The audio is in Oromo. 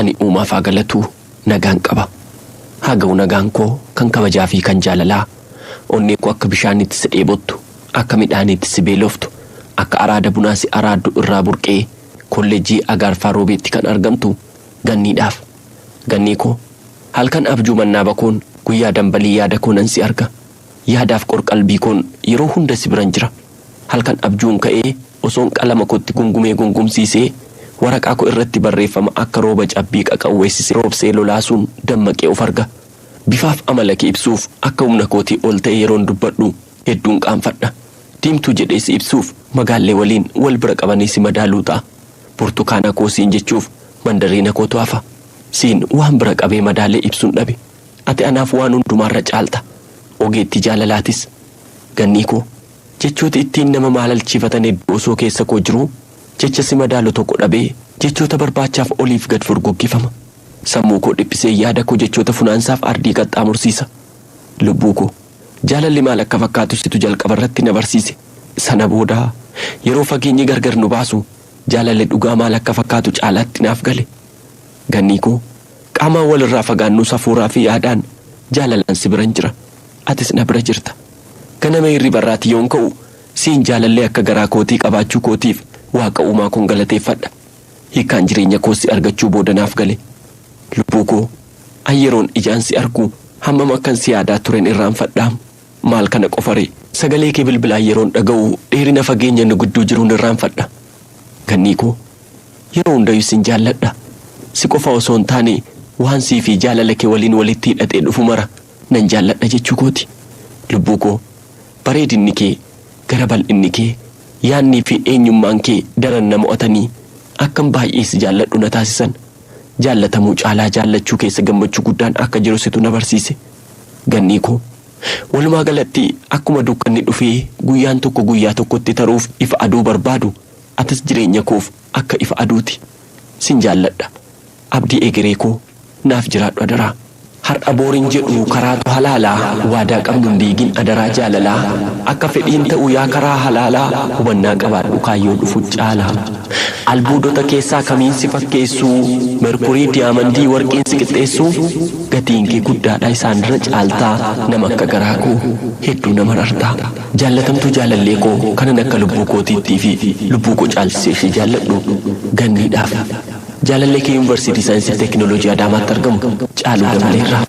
Ani uumaaf haa galatu, nagaan qaba. Haa ga'u nagaan koo kan kabajaa fi kan jaalalaa. Onnee koo akka bishaaniitti si dheebottu, akka midhaaniitti si beeloftu, akka araada bunaa si araaddu irraa burqee kolleejjii Agaarfaa Roobeetti kan argamtu Ganniidhaaf. Gannii koo, halkan abjuu mannaa bakoon, guyyaa dambalii yaada koo nan si arga. Yaadaaf qorqalbii koon yeroo hunda si biran jira. Halkan abjuun ka'ee osoon qalama kootti gungumee gungumsiisee waraqaa koo irratti barreeffama akka rooba cabbii qaqawweessise roobsee lolaasuun dammaqee of arga. Bifaaf amala kee ibsuuf akka humna kootii ol ta'e yeroon dubbadhu hedduun qaanfadha. Diimtuu jedhee si ibsuuf magaallee waliin wal bira qabanii si madaaluu ta'a. Burtukaana koo siin jechuuf mandariina kootu hafa. Siin waan bira qabee madaalee ibsuun dhabe. Ati anaaf waan hundumaarra caalta. Ogeettii jaalalaatis. Gannii koo, jechooti ittiin nama maalalchiifatan hedduu osoo keessa koo jiruu, jecha si madaalu tokko dhabee jechoota barbaachaaf oliif gad furguggifama. Sammuu koo dhiphisee yaada koo jechoota funaansaaf ardii qaxxaamursiisa. Lubbuu koo, jaalalli maal akka fakkaatu situ jalqaba irratti na barsiise. Sana booda yeroo fageenyi gargar nu baasu jaalalli dhugaa maal akka fakkaatu caalaatti naaf gale. Gannii koo, qaamaan walirraa fagaannus hafuuraa fi yaadaan jaalalaan si biran jira. Atis na bira jirta. Ganama hirriba irraatii yoon ka'u siin jaalallee akka garaa kootii qabaachuu kootiif Waaqa uumaa koon galateeffadha. Hiikkaan jireenya koos si argachuu booda naaf gale. Lubbuu koo, an yeroon ijaan si argu hammam akkan si yaadaa turen irraanfadhaam. Maal kana qofaree? Sagalee kee bilbilaan yeroon dhaga'u dheerina fageenya nu gidduu jiruun irraanfadha. Gannii koo, yeroo hundayyuu sin jaalladha. Si qofa osoo hin taane waan sii fi jaalala kee waliin walitti hidhatee dhufu mara nan jaalladha jechuu kooti. Lubbuu koo, bareedinni kee, gara bal'inni kee, yaadnii fi eenyummaan kee daran na mo'atanii akkan baay'ee si jaalladhu na taasisan. Jaallatamuu caalaa jaallachuu keessa gammachuu guddaan akka jiru situ na barsiise. Gannii koo, walumaa galatti akkuma dukkanni dhufee guyyaan tokko guyyaa tokkotti taruuf ifa aduu barbaadu, atis jireenya koof akka ifa aduuti. Sin jaalladha. Abdii egeree koo, naaf jiraadhu adaraa. Har'a boorin jedhu karaatu halaalaa, waadaa qabnu hin diigin adaraa jaalalaa. Akka fedhiin ta'u yaa karaa halaalaa, hubannaa qabaadhu kaayyoo dhufu caalaa. Albuudota keessaa kamiin si fakkeessuu, merkurii, diyaamandii, warqiin si qixxeessuu? Gatiin kee guddaadha isaanirra caaltaa, nama akka garaa koo hedduu na marartaa. Jaallatamtuu jaalallee koo kanan akka lubbuu kootiittii fi lubbuu koo caalchisee ishee jaalladhu Ganniidhaaf. Jaalallee kee Yuunivarsiitii Saayinsii fi Teekinooloojii Adaamaatti argamu Caaluu Dabaleerraa.